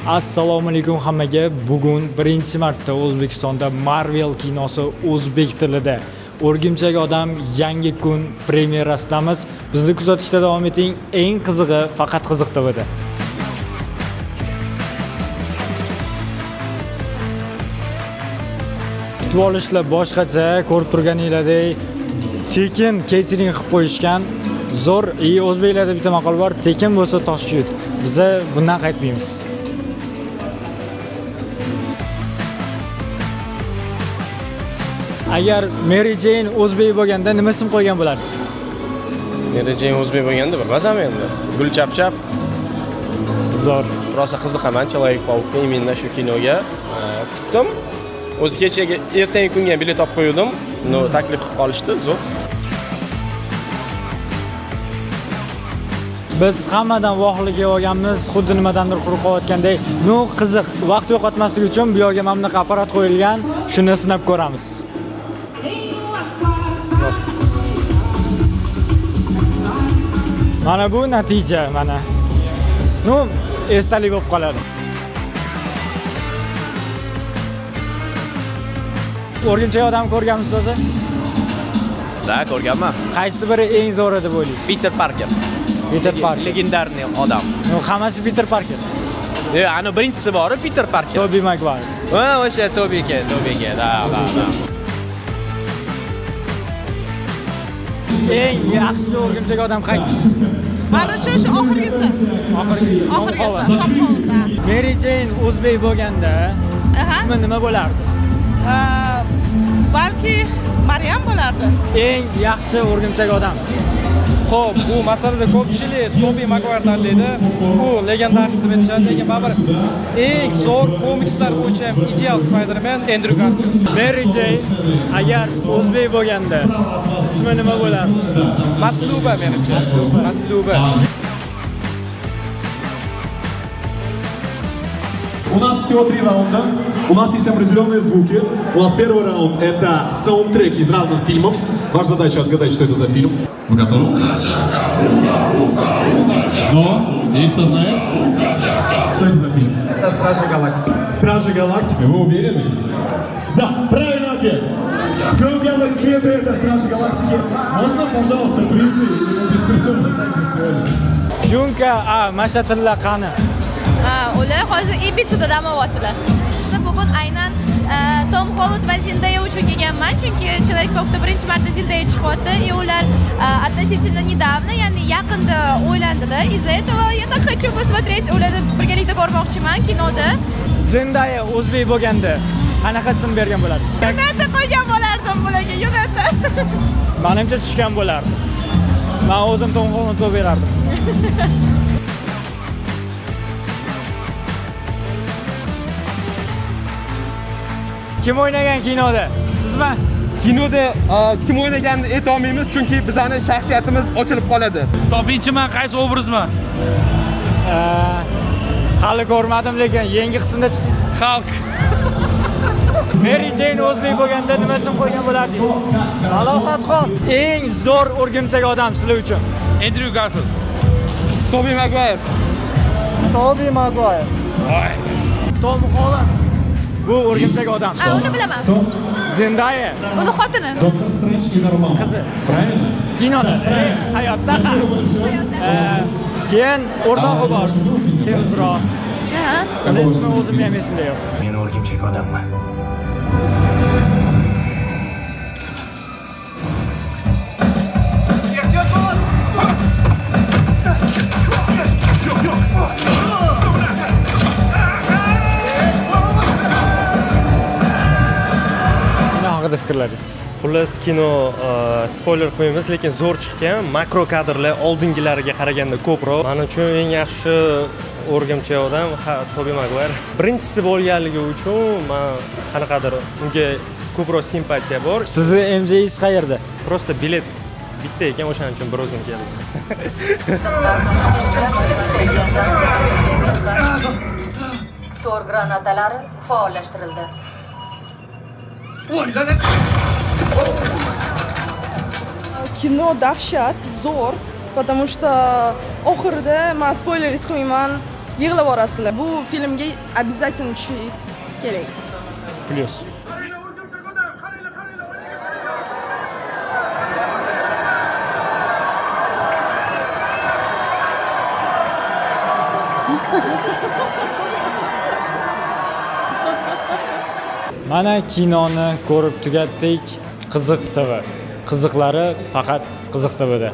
Assalomu alaykum hammaga. Bugun birinchi marta O'zbekistonda Marvel kinosi o'zbek tilida. O'rgimchak odam yangi kun premyerasidamiz. Bizni kuzatishda davom eting. Eng qizig'i faqat Qiziq TVda. Kutib olishlar boshqacha, ko'rib turganinglardek tekin catering qilib qo'yishgan. Zo'r. И o'zbeklarda bitta maqol bor: tekin bo'lsa tosh yut. Biza bundan qaytmaymiz. Agar Mary Jane o'zbek bo'lganda nima ism qo'ygan bo'lardingiz? Mary Jane o'zbek bo'lganda bilmasam endi. Gul chapchap. Zo'r. Rosa qiziqaman Человек-паук ga, именно shu kinoga. Kutdim. O'zi kechagi ertangi kunga bilet olib qo'ydim. Но, taklif qilib qolishdi, zo'r. Biz hammadan vohliga olganmiz, xuddi nimadandir quruq qolayotgandek. Ну, qiziq. Vaqt yo'qotmaslik uchun bu yerga mana bunaqa apparat qo'yilgan, shuni sinab ko'ramiz. Mana bu natija, mana. Ну, esdalik bo'lib qoladi. O'rgimchak odam ko'rganmisiz o'zi? Да, ko'rganman. Qaysi biri eng zo'ri deb o'ylaysiz? Peter Parker. Peter Parker. Легендарный odam. Ну, hammasi Peter Parker. Ani birinchisi bor, Peter Parker. Tobey Maguire. Ha, o'sha Tobeyga, Tobeyga, да, да, да. Eng yaxshi o'rgimchak odam qaysi? Manimcha, o'sha oxirgisi. Oxirgisi. Tom Oxirgisi. Holland. Tom Holland, ha. Mary Jane o'zbek bo'lganda ismi nima bo'lardi? Balki Maryam bo'lardi. Eng yaxshi o'rgimchak odam. Xo'p, bu masalada ko'pchilik Tobi Maguire tanlaydi. U легендарный deb aytishadi, lekin baribir eng zo'r komikslar bo'yicha ham ideal Spider-Man Endryu Garfield. Mary Jane agar o'zbek bo'lganda ismi nima bo'lardi? Matluba menimcha. Matluba. У нас всего три раунда. У нас есть определенные звуки. У нас первый раунд — это саундтреки из разных фильмов. Ваша задача — отгадать, что это за фильм. Вы готовы? Но, есть кто знает? Что это за фильм? Это Стражи Галактики. «Стражи Галактики», вы уверены? Да, правильный ответ. Громкие аплодисменты, это «Стражи Галактики». Можно, пожалуйста, призы или вы без призов останетесь сегодня? Yunka, a, Masha Tilla qani? Ha, ular hozir Ibitsada dam olyaptilar. Bugun aynan Tom Holland va Zendaya uchun kelganman, chunki Человек-паук da birinchi marta Zendaya chiqyapti и ular относительно недавно, ya'ni yaqinda uylandilar. Из-за этого я так хочу посмотреть, ularni birgalikda ko'rmoqchiman kinoda. Zendaya o'zbek bo'lganda qanaqa ism bergan bo'lardi? Yunata qo'ygan bo'lardim bularga, Yunata. Manimcha, tushgan bo'lardi. Man o'zim Tom Holland qo'yib berardim. Kim o'ynagan kinoda? Sizmi? Kinoda kim o'ynaganini aytolmaymiz, chunki bizani shaxsiyatimiz ochilib qoladi. Topingchi, man qaysi obrazman? Hali ko'rmadim, lekin yangi qismda chiqdi. Xalq. Mary Jane o'zbek bo'lganda nima ism qo'ygan bo'lardingiz? Malohatxon. Eng zo'r o'rgimchak odam sizlar uchun. Endryu Garfield. Tobi Maguire. Tobey Maguire. Tom Holland. Bu o'rgimchak odam. Ha, uni bilaman. Zendaya. Uni xotini. Доктор Стрэндж и Норман. Qizi. Правильно? Kinoda, hayotda ham. Keyin o'rtog'i bor. Semizroq. Uni ismi o'zimga ham esimda yo'q. Men o'rgimchak odamman. Kino haqida fikrlaringiz? Xullas, kino, spoiler qo'yamiz, lekin zo'r chiqqan. Makro kadrlar oldingilariga qaraganda ko'proq. Man uchun eng yaxshi o'rgimchak odam, ha, Tobi Maguire. Birinchisi bo'lganligi uchun man qanaqadir unga ko'proq simpatiya bor. Sizni MJingiz qayerda? Просто bilet bitta ekan, o'shaning uchun bir o'zim keldim. To'r granatalari faollashtirildi. Voy, la'nat! Kino dahshat zo'r, потому что oxirida man spoiler qilmayman. Yig'lab yuborasizlar. Bu filmga обязательно tushishingiz kerak. Plyus. Mana kinoni ko'rib tugatdik. Qiziq TV. Qiziqlari faqat Qiziq TVda.